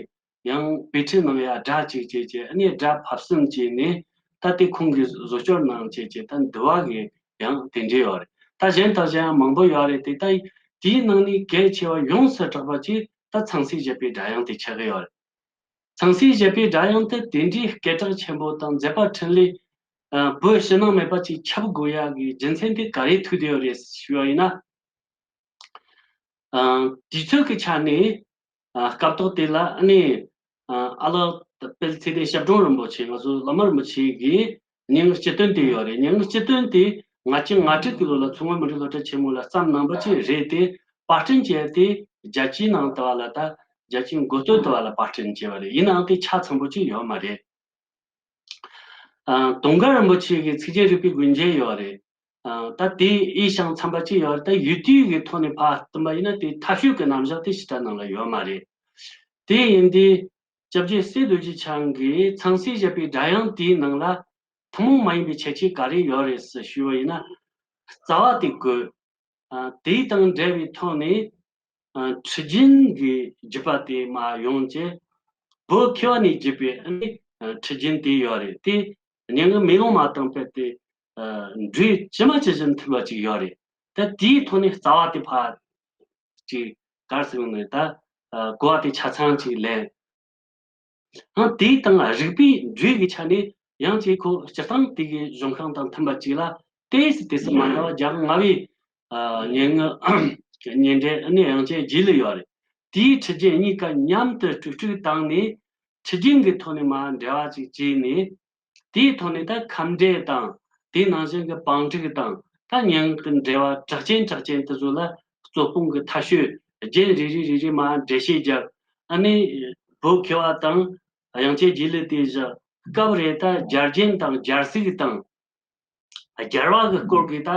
ཡང་དཔེ་ཁྲིད་གནང་ཡ་སྒྲ་གཅིག་བྱས་བྱས་ཨ་ནི་སྒྲ་ཕབ་གསུམ་བྱས་ནས་ད་དེ་ཁོང་གིས་བཟོ་བཅོས་གནང་བྱས་བྱས་ད་འདུལ་བ་གི་ཡང་དེ་འདྲ་ཡོད་རེད། ད་གཞན་དག་གཞན་ཡང་མང་པོ་ཡོད་རེད་དེ། ད་དེའི་ནང་ནས་གལ་ཆེ་བ་ཡོངས་སུ་གྲགས་པ་ཅིག་ད་ཚངས་སྲས་བཞད་པའི་སྒྲ་དབྱངས་དེ་ཆགས་ཀྱི་ཡོད་རེད། ཚངས་སྲས་བཞད་པའི་སྒྲ་དབྱངས་དེ་དེ་འདྲའི་སྐད་གྲགས་ཆེན་པོ་དང་མཛད་པ་འཕྲིན་ལས་ཨ་བོད་ཕྱི་ནང་མེད་པ་ཅིག་ཁྱབ་དགོས་ཡ་གི་རྒྱུ་མཚན་དེ་ག་རེ་ཐུག་བསྡད་ཡོད་རེད་ཞུས་པ་ཡིན་ན། ཨ་དུས་ཚོད་ཀྱི་ཆ་ནས་ཨ་སྐབས་ཐོག་དེ་ལ་ཨ་ནི་ཨ་ཨ་ལགས་དཔལ་ཚེ་བརྟན་ཞབས་དྲུང་རིན་པོ་ཆེ་ང་ཚོ་བླ་མ་རིན་པོ་ཆེ་གིས་སྙན་ངག་སྤྱི་དོན་དེ་ཡོད་རེད། སྙན་ངག་སྤྱི་དོན་དེ་ལྔ་བཅུ་ང་དྲུག་གི་ལོ་ལ་མཚོ་སྔོན་མི་རིགས་སློབ་གྲྭ་ཆེན་མོ་ལ་བརྩམས་གནང་པ་ཅིག་རེད་དེ། པར་སྐྲུན་བྱས་ཏེ་རྒྱལ་སྤྱིའི་ནང་དུ་བ་ལ་ད་རྒྱལ་སྤྱིའི་འགོ་སྟོད་དུ་བ་ལ་པར་སྐྲུན་བྱས་པ་རེད། ཡིན་ནའང་དེ་ཆ་ཚང་པོ་ཅིག་ཡོད་མ་རེད། ཨ་དུང་དཀར་རིན་པོ་ཆེ་གི་ཚིག་རྒྱན་རིག་པའི་སྒོ་འབྱེད་ཡོད་རེད། ཨ་ད་དེ་ཡིག་ཤང་ཚན་པ་གཅིག་ཡོད་རེད། ད་ཡུལ་དུས་ཀྱི་ཐོག་ནས་ཕར་བསྟུན་པ་ཡིན་ན་དེ་མཐའ་དཔྱོད་ཀྱི་རྣམ་གཞག་དེ་ཞེ་དྲག་ནང་ལ་ཡོད་མ་རེད། དེ་ཡིན་དུས་སྐྱབས་རྗེ་སྲས་རྡོ་རྗེ་འཆང་གིས་ཚངས་སྲས་བཞད་པའི་སྒྲ་དབྱངས་དེའི་ནང་ལ་ཐུན་མོང་མ་ཡིན་པའི་ཁྱད་ཆོས་ག་རེ་ཡོད་རེད་ཟེར་ཞུས་པ་ཡིན་ན། རྩ་བ་དེ་དགོས། ཨ་དེ་དང་འབྲེལ་བའི་ཐོག་ནས་ཨ་ཁྲིད་རྒྱུན་གྱི་བརྒྱུད་པ་དེ་མར་ཡོང་བྱས། བོད་མཁས་པ་ནས་བརྒྱུད་པའི་ཨ་ནི་ཨ་ཁྲིད་རྒྱུན་དེ་ཡོད་རེད་དེ། སྙན་ངག་མེ་ལོང་མ་དང་རྦད་དེ་ཨ་འགྲོས་ཇི་མ་ཇི་བཞིན་མཐུན་པ་ཅིག་ཡོད་རེད། ད་དེའི་ཐོག་ནས་རྩ་བ་དེ་ཕར་ཅིག་ག་རེ་ཟེར་དགོས་ནི་ད་ཨ་གོ་བ་དེ་ཆ་ཚང་ཅིག་ལེན། ཡང་དེའི་སྟེང་རིག་པའི་འགྲོས་ཀྱི་ཆ་ནས་ཡང་ཅིག་ཁོ་སྤྱིར་བཏང་དེ་གའི་གཞུང་ཤིང་དང་མཐུན་པ་ཅིག་ལ་ཏོག་ཙམ་ཏོག་ཙམ་མ་འདྲ་བ་རྒྱལ་དབང་ལྔ་པའི་ཨ་སྙན་ངག་སྙན་འགྲེལ་ནི་དབྱངས་ཅན་རྗེས་ལུས་ཡོད་རེད། དེའི་ཁྲིད་རྒྱུན་གཉིས་ཀ་མཉམ་དུ་དཀྲུག་དཀྲུག་བཏང་ནས་ཁྲིད་རྒྱུན་གྱི་ཐོག་ནས་མར་འགྲེལ་བ་ཅིག་བྱས་ནས། དེའི་ཐོག་ནས་ད་ཁམས་འགྲེལ་དང་དེ་ནང་བཞིན་གྱི་པང་ཊཱིཀ་དང་ད་སྙན་ངག་གི་འགྲེལ་བ་གྲགས་ཅན་གྲགས་ཅན་དེ་ཚོ་ལ་རྩོད་སྤོང་གི་མཐའ་དཔྱོད་རྒྱན་རེ་རེ་རེ་རེ་མར་འགྲེལ་བཤད་རྒྱབ། ཨ་ནི་བོད་མཁས་པ་དང་དབྱངས་ཅན་རྗེས་ལུས་དེ་བཞག་སྐབས་རེ་ད་སྦྱར་རྒྱན་དང་སྦྱར་ཚིག་དང་སྦྱར་བ་གི་སྐོར་གྱི་ད་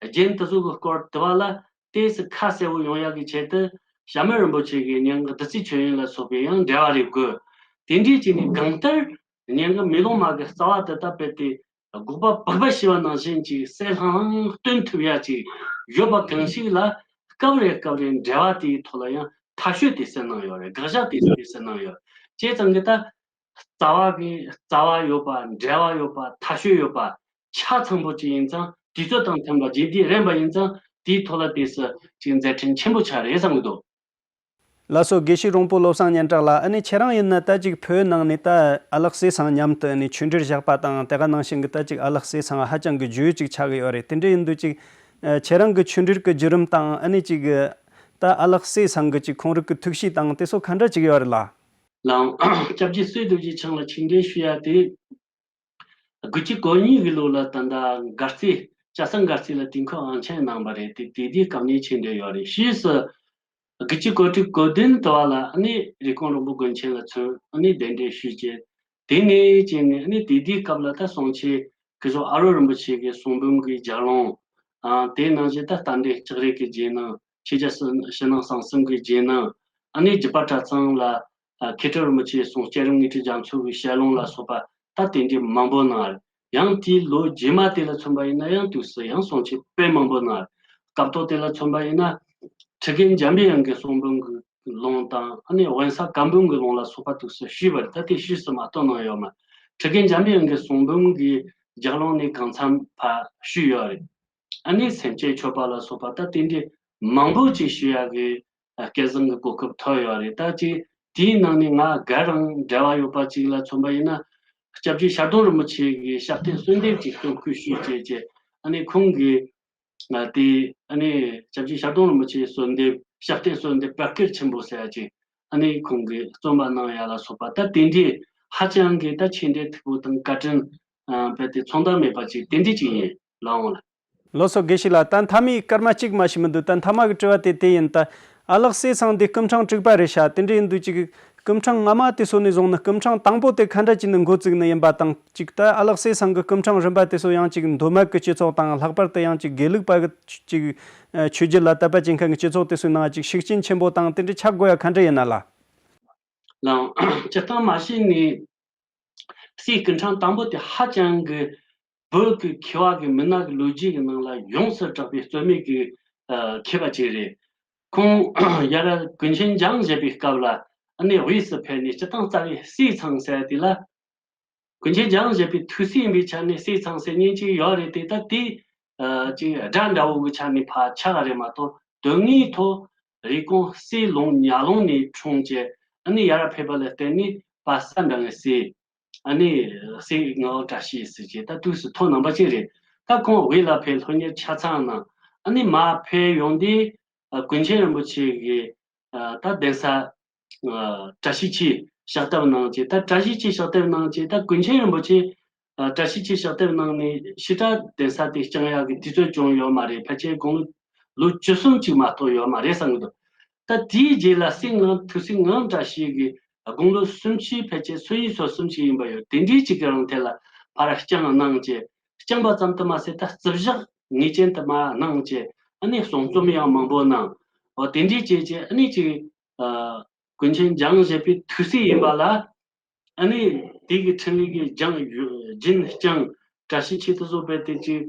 རྒྱན་དེ་ཚོ་གི་སྐོར་དུ་བ་ལ་ཏོག་ཙམ་ཁ་གསལ་པོ་ཡོང་ཡག་གི་ཆེད་དུ་ཞྭ་མོ་རིན་པོ་ཆེ་གི་སྙན་ངག་བདུད་རྩིའི་མཆོད་ཡོན་ལ་སོགས་པའི་ཡང་འགྲེལ་བ་རེ་དགོས། དེ་འདྲའི་ཅིག་ནས་གང་ལྟར་སྙན་ངག་མེ་ལོང་མ་གི་རྩ་བ་དེ་ད་རྦད་དེ་སྒོག་པ་སྦག་པ་ཞེས་པ་ནང་བཞིན་ཅིག་གསལ་ལྷང་ལྷང་སྟོན་ཐུབ་ཡ་ཅིག་ཡོད་པ་གང་ཞིག་ལ་སྐབས་རེ་སྐབས་རེ་འགྲེལ་བ་དེའི་ཐོག་ལ་ཡང་མཐའ་དཔྱོད་དེ་གསལ་གནང་ཡོད་རེད། དགག་བཞག་དེ་གསལ་གནང་ཡོད། བྱས་ཙང་གི་ད་རྩ་བ་གི་རྩ་བ་ཡོད་པ་འགྲེལ་བ་ཡོད་པ་མཐའ་དཔྱོད་ཡོད་པ་ཆ་ཚང་པོ་ཅིག་ཡིན་ཙང་དུས་ཚོད་དང་མཐུན་པ་རྗེས་འདེད་རན་པ་ཡིན་ཙང་དེའི་ཐོག་ལ་དེ་སུ་ཅིག་མཛད་འཕྲིན་ཆེན་པོ་ཆགས་རེད་བསམ་གི་འདུག་ལགས་སོ། དགེ་བཤེས་རོང་པོ་བློ་བཟང་སྙན་གྲགས་ལགས། ཨ་ནི་ཁྱེད་རང་ཡིན་ན་ད་ཅིག་བོད་ནང་ནས་ད་ཨ་ལགས་ཟས་གཙང་མཉམ་དུ་ཨ་ནི་ཆོས་འབྲེལ་བཞག་པ་དང་དེ་ག་ནང་བཞིན་གྱི་ད་ཅིག་ཨ་ལགས་ཟས་གཙང་ཧ་ཅང་གི་རྒྱུས་ཅིག་ཆགས་གི་ཡོད་རེད། དེ་འདྲ་ཡིན་དུས་ཅིག་ ཨ། ཁྱེད་རང་གི་ཆོས་འབྲེལ་གྱི་བརྒྱུད་རིམ་དང་། ཨ་ནི་ཅིག་ད་ཨ་ལགས་སྲས་ཚང་གི་ཅིག་ཁོང་རང་གི་ཐུགས་གཤིས་དང་དེ་ཚོ་ག་འདྲ་ཅིག་ཡོད་རེད་ལགས། ལགས། སྐྱབས་རྗེ་སྲས་རྡོ་རྗེ་འཆང་ལ་ཆིག་འགྲེལ་ཞུ་ཡ་དེ། དགུ་བཅུ་གོ་གཉིས་ཀྱི་ལོ་ལ་ད་ལྟ་མགར་རྩེ། ལྕགས་ཟམ་མགར་རྩེ་ལ་དུས་འཁོར་དབང་ཆེན་གནང་བ་རེད་དེ། དེ་དུས་སྐབས་ནས་ཆིག་འགྲེལ་ཡོད་རེད། ཕྱིས་སུ་དགུ་བཅུ་གོ་དྲུག་གོ་བདུན་དུ་བ་ལ་ཨ་ནི་རི་ཀོན་རོང་པོ་དགོན་ཆེན་ལ་ཚུར་ཨ་ནི་གདན་འདྲེན་ཞུས་བྱས། དེ་ནས་བྱས་ནས་ཨ་ནི་དེ་དུས་སྐབས་ལ་ད་གསུང་ཆེན་སྐུ་ཞབས་ཨ་རོ་རིན་པོ་ཆེ་གི་གསུང་འབུམ་གྱི་ལྗགས་ལུང་། ཨ། དེ་ནང་བཞིན་ད་རྟ་མགྲིན་ལྕགས་རི་གི་རྗེས་གནང་། ཆོས་རྒྱལ་ཕྱི་ཕྱི་ནང་གསང་གསུམ་གྱི་རྗེས་གནང་། ཨ་ནི་རྒྱུད་པ་གྲྭ་ཚང་ལ། ཨ། མཁས་གྲུབ་རིན་པོ་ཆེའི་གསུང་། སྐྱེས་རབས་དངོས་གྲུབ་རྒྱ་མཚོ་གི་ཞལ་ལུང་ལ་སོགས་པ། ད་དེ་འདྲའི་མང་པོ་གནང་། ཡང་དེའི་ལོ་རྗེས་མ་དེ་ལ་མཚོན་པ་ཡིན་ན་ཡང་དུས་སུ་ཡང་གསུང་ཆོས་དཔེ་མང་པོ་གནང་། སྐབས་ཐོག་དེ་ལ་མཚོན་པ་ཡིན་ན། ཁྲི་རྒན་འཇམ་པའི་དབྱངས་ཀྱི་གསུང་འབུམ་གྱི་ལུང་དང་། ཨ་ནི་དབེན་ས་བཀའ་འབུམ་གྱི་ལུང་ལ་སོགས་པ་དུས་སུ་ཞུས་པ་རེད། ད་དེ་ཕྱིས་སུ་མ་གཏོགས་གནང་ཡོད་མ། ཁྲི་རྒན་འཇམ་པའི་དབྱངས་ཀྱི་གསུང་འབུམ་གྱི་ལྗགས་ལུང་ནས་གང་འཚམ་ཕར་ཞུས་ཡོད་རེད། ཨ་ནི་སེམས་བསྐྱེད་མཆོད་པ་ལ་སོགས་པ་ད་དེ་འདྲའི་མང་པོ་ཅིག་ཞུ་ཡག་གི་སྐལ་བཟང་གི་གོ་སྐབས་ཐོབ་ཡོད་རེད། ད་ཅིག་དེའི་ནང་ནས་ང་དགའ་རང་འབྲེལ་བ་ཡོད་པ་ཅིག་ལ་མཚོན་པ་ཡིན་ན། སྐྱབས་རྗེ་ཤར་གདོང་རིན་པོ་ཆེ་གི་ཞབས་བརྟན་གསོལ་འདེབས་ཅིག་སྟོན་སྐུལ་ཞུས་བྱས་བྱས། ཨ་ནི་ཁོང་གིས་ང་དེ། ཨ་ནི་སྐྱབས་རྗེ་ཤར་གདོང་རིན་པོ་ཆེའི་གསོལ་འདེབས། ཞབས་བརྟན་གསོལ་འདེབས་བར་སྐལ་ཆེན་པོ་ཟེར་ཡ་ཅིག་ཨ་ནི་ཁོང་གིས་རྩོམ་པ་གནང་ཡ་ལ་སོགས་པ། ད་དེ་འདྲའི་ཧ་ཅང་གི་ད་ཆེ་འབྲིང་མཐུག་པོ་དང་བཀའ་དྲིན། ཨ། རྦད་དེ་མཚུངས་ཟླ་མེད་པ་ཅིག་དེ་འདྲ་ཅིག་ཡིན་ལགས་འོང་ལགས། ལགས་སོ། དགེ་བཤེས་ལགས། ད་མཐའ་མའི་སྐར་མ་གཅིག་མ་ཞིག་མི་འདུག་ད་མཐའ་མ་གི་དྲི་བ་དེ་དེ་ཡིན། ད་ཨ་ལགས་སྲས་ཚང་འདི་སྐུ་ཕྲེང་དྲུག་པ་རེད་ཤག་དེ་འདྲ་ཡིན་དུས་ཅིག་སྐུ་ཕྲེང་སྔ་མ་དེ་ཚོ་ནས་བཟུང་ནས་སྐུ་ཕྲེང་དང་པོ་དེ་ག་འདྲ་ཅིག་ནས་འགོ་བཙུགས་ནས་ཡིན་པ་དང་། ཅིག་ད་ཨ་ལགས་སྲས་ཚང་གི་སྐུ་ཕྲེང་རིམ་པ་དེ་ཚོ་ཡང་ཅིག་མདོ་སྨད་ཀྱི་སྤྱི་ཚོགས་དང་། ལྷག་པར་དུ་ཡང་ཅིག་དགེ་ལུགས་པ་གི་ཅིག་ཆོས་བརྒྱུད་ལ་དད་པ་བྱེད་མཁན་གྱི་སྤྱི་ཚོགས་དེ་ཚོའི་ནང་ཅིག་ཤུགས་རྐྱེན་ཆེན་པོ་དང་དེ་འདྲ་ཆགས་དགོས་ཡ་ག་འདྲ་ཡིན་ན་ལགས། ལགས། སྤྱིར་བཏང་མ་གཞི་ནས་སྲས་སྐུ་ཕྲེང་དང་པོ་དེ་ཧ་ཅང་གི་བོད་ཀྱི་མཁས་པ་གི་མི་སྣ་གི་ལོ་རྒྱུས་ཀྱི་ནང་ལ་ཡོངས་སུ་གྲགས་པའི་རྩོད་མེད་ཀྱི་ཨ་མཁས་པ་ཅིག་རེད། ཁོང་ཡར་ཀུན་མཁྱེན་འཇང་བཞད་པའི་སྐབས་ལ་ཨ་ནི་དབུས་སུ་ཕེབས་ནས། སྤྱིར་བཏང་རྩ་བའི་སྲས་ཚང་ཟེར་དེ་ལ། ཀུན་མཁྱེན་འཇང་བཞད་པའི་ཐུགས་སྲས་ཡིན་པའི་ཆ་ནས་སྲས་ཚང་ཟེར་མཁན་ཅིག་ཡོད་རེད་དེ། ད་དེ་ཨ་ཅིག་སྒྲ་འདྲ་བོ་གི་ཆ་ནས་ཕར་ཆགས་རེད་མ་གཏོགས། དོན་དངོས་ཐོག་རི་ཀོན་གསེར་ལུང་ཉག་ལུང་ནས་འཁྲུངས་བྱས། ཨ་ནི་ཡར་ཕེབས་པ་ལ་བརྟེན་ནས་དཔལ་ས་འབྲང་གི་སྲས། ཨ་ནི་སྲས་ངག་དབང་བཀྲ་ཤིས་ཟེར་བྱས། ད་དུས་སུ་ཐོག་རྣམ་པ་ཅན་རེད། ད་ཁོང་དབུས་ལ་ཕེབས། སློབ་གཉེར་ཆ་ཚང་གནང་། ཨ་ནི་མར་ཕེབས་ཡོང་དུས་ཨ་ཀུན་མཁྱེན་རིན་པོ་ཆེ་གི་ཨ་ད་གདན་ས་ཨ་བཀྲ་ཤིས་འཁྱིལ་ཕྱག་བཏབ་གནང་བྱས། ད་བཀྲ་ཤིས་འཁྱིལ་ཕྱག་བཏབ་གནང་བྱས། ད་ཀུན་མཁྱེན་རིན་པོ་ཆེ་ཨ་བཀྲ་ཤིས་འཁྱིལ་ཕྱག་བཏབ་གནང་ནས་ཕྱི་དྲག་གདན་ས་དེ་བསྐྱང་ཡག་གི་དུས་ཚོད་ཅུང་ཡོད་མ་རེད། ཕལ་ཆེར་དགུང་ལོ་ལོ་བཅུ་གསུམ་ཅིག་མ་གཏོགས་ཡོད་མ་རེད་བསམ་གྱི་འདུག་ད་དེའི་རྗེས་ལ་སྲས་ངག་ཐུགས་སྲས་ངག་དབང་བཀྲ་ཤིས་ཀྱིས་དགུང་ལོ་སུམ་ཅུ། ཕལ་ཆེར་སོ་གཉིས་སོ་གསུམ་ཅིག་ཡིན་པ་ཡོད། དེ་འདྲའི་ཅིག་གི་རིང་དེ་ལ་ཕར་བསྐྱངས་གནང་བྱས། བསྐྱངས་པ་ཙམ་དུ་མ་ཟད། ད་རྩིབ་ཞག་ངེས་ཅན་དུ་མར་གནང་བྱས། ཨ་ནི་གསུང་རྩོམ་ཡང་མང་པོ་གནང་། འོ་དེ་འདྲའི་བྱས་བྱས་ཨ་ནི་ཅིག་ཨ་ཀུན་མཁྱེན་འཇང་བཞད་པའི་ཐུགས་སྲས་ཡིན་པ་ལ། ཨ་ནི་དེ་གི་འཕྲིན་ལས་ཀྱི་རྒྱང་རྒྱུན་བསྐྱངས། བཀྲ་ཤིས་འཁྱིལ་དེ་ཚོ་རྦད་དེ་ཅིག་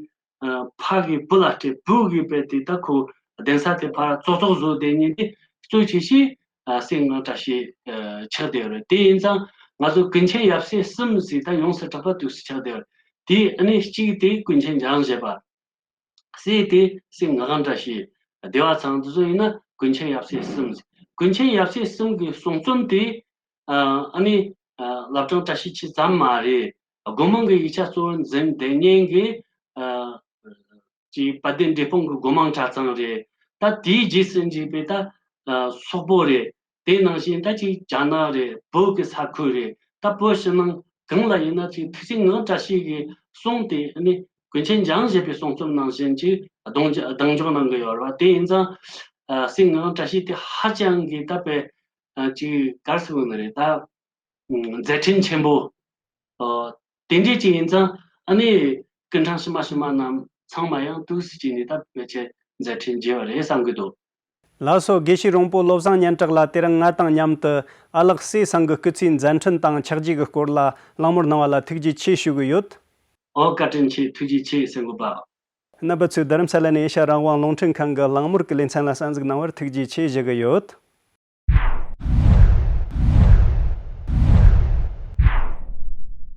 ཨ་ཕ་གིས་བུ་ལ་སྤྲད། བུ་གིས་རྦད་དེ་ད་ཁོ་གདན་ས་དེ་ཕར་བཙོག་བཙོག་བཟོས། དེ་ཉིན་དེ་གཙོ་ཆེ་ཤོས་ཨ་སྲས་ངག་དབང་བཀྲ་ཤིས་ཨ་ཆགས་བསྡད་ཡོད་རེད། དེ་ཡིན་ཙང་ང་ཚོ་ཀུན་མཁྱེན་ཡབ་སྲས་གསུམ་ཟེར་ད་ཡོངས་སུ་གྲགས་པ་དུས་སུ་ཆགས་བསྡད་ཡོད་རེད། དེ་ཨ་ནི་གཅིག་དེ་ཀུན་མཁྱེན་འཇང་བཞད་པ། སྲས་དེ་སྲས་ངག་དབང་བཀྲ་ཤིས། སྡེ་པ་ཚང་དེ་ཚོ་ཡིན་ན་ཀུན་མཁྱེན་ཡབ་སྲས་གསུམ། ཀུན་མཁྱེན་ཡབ་སྲས་གསུམ་གྱི་གསུང་རྩོམ་དེ་ཨ་ཨ་ནི་ཨ་བླ་བྲང་བཀྲ་ཤིས་འཁྱིལ་ཙམ་མ་རེད། སྒོ་མང་གི་ཡིག་ཆ་གཙོ་བོ་འཛིན་བསྡད་མཁན་གྱི་ཨ་ཅིག་དཔལ་ལྡན་འབྲས་སྤུངས་ཀྱི་སྒོ་མང་གྲྭ་ཚང་རེད། ད་དེའི་རྗེས་སུ་འཇུག་པའི་ད་ཨ་སོག་པོ་རེད། དེ་ནང་བཞིན་ད་ཅིག་རྒྱ་ནག་རེད། བོད་ཀྱི་ས་ཁུལ་རེད། ད་བོད་ཕྱི་ནང་གང་ལ་ཡིན་ན་ཅིག་ཐུགས་སྲས་ངག་དབང་བཀྲ་ཤིས་ཀྱི་གསུང་དེ་ཨ་ནི་ཀུན་མཁྱེན་འཇང་བཞད་པའི་གསུང་རྩོམ་ནང་བཞིན་ཅིག་གདེང་འཇོག་གནང་གི་ཡོད་རེད་བ། དེ་ཡིན་ཙང་ཨ་སྲས་ངག་དབང་བཀྲ་ཤིས་དེ་ཧ་ཅང་གི་ད་དཔེ་ཨ་ཅིག་ག་རེ་ཟེར་དགོས་ནི་རེད། ད་མཛད་འཕྲིན་ཆེན་པོ་ཨ་དེ་འདྲས་ཅིག་ཡིན་ཙང་། ཨ་ནི་སྐུ་ཕྲེང་ཕྱི་མ་ཕྱི་མ་རྣམས་ཚང་མ་ཡང་དུས་སུ་ཅིག་ནས་ད་ཕལ་ཆེར་མཛད་འཕྲིན་རྒྱས་པ་རེད་བསམ་གྱི་འདུག་ལགས་སོ། དགེ་བཤེས་རོང་པོ་བློ་བཟང་སྙན་གྲགས་ལགས། དེ་རིང་ང་དང་མཉམ་དུ་ཨ་ལགས་སྲས་ཚང་གི་སྐུ་ཚེའི་མཛད་འཕྲིན་དང་ཕྱག་རྗེས་ཀྱི་སྐོར་ལ་གླེང་མོལ་གནང་བ་ལ་ཐུགས་རྗེ་ཆེ་ཞུ་གི་ཡོད། ཨོ་བཀའ་དྲིན་ཆེ། ཐུགས་རྗེ་ཆེ་གསན་དགོས་པ། རྣམ་པ་ཚོས་རྡ་རམ་ས་ལ་ནས་ཨེ་ཤ་ཡ་རང་དབང་རླུང་འཕྲིན་ཁང་གི་གླེང་མོལ་གྱི་ལེ་ཚན་ལ་གསན་གཟིགས་གནང་བར་ཐུགས་རྗེ་ཆེ་ཞུ་གི་ཡོད།